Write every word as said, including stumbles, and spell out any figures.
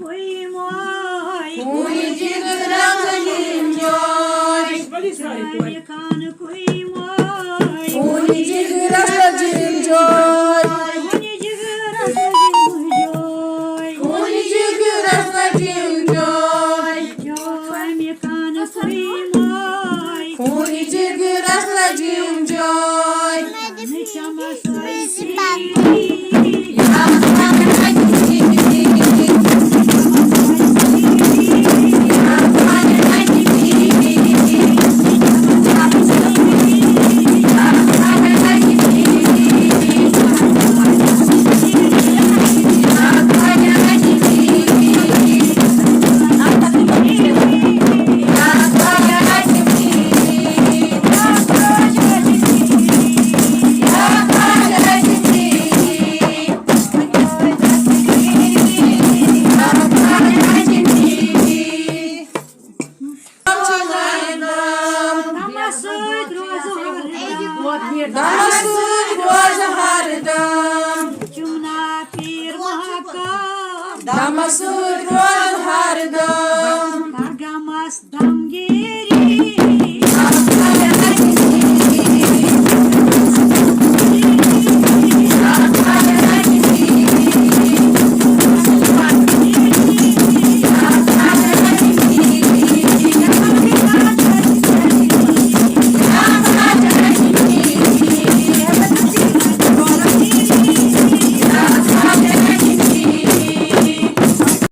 کوئی ماے، کوئی جگرس لجیم جاے۔ خان کوئی ماے، کوئی جگرس لجیم جاے۔ کوئی جگرس لجیم جاے۔ کوئی جگرس لجیم جاے۔ جامع خان کوئی ماے، کوئی جگرس لجیم جاے۔ دمس سۭتۍ روز ہر دم۔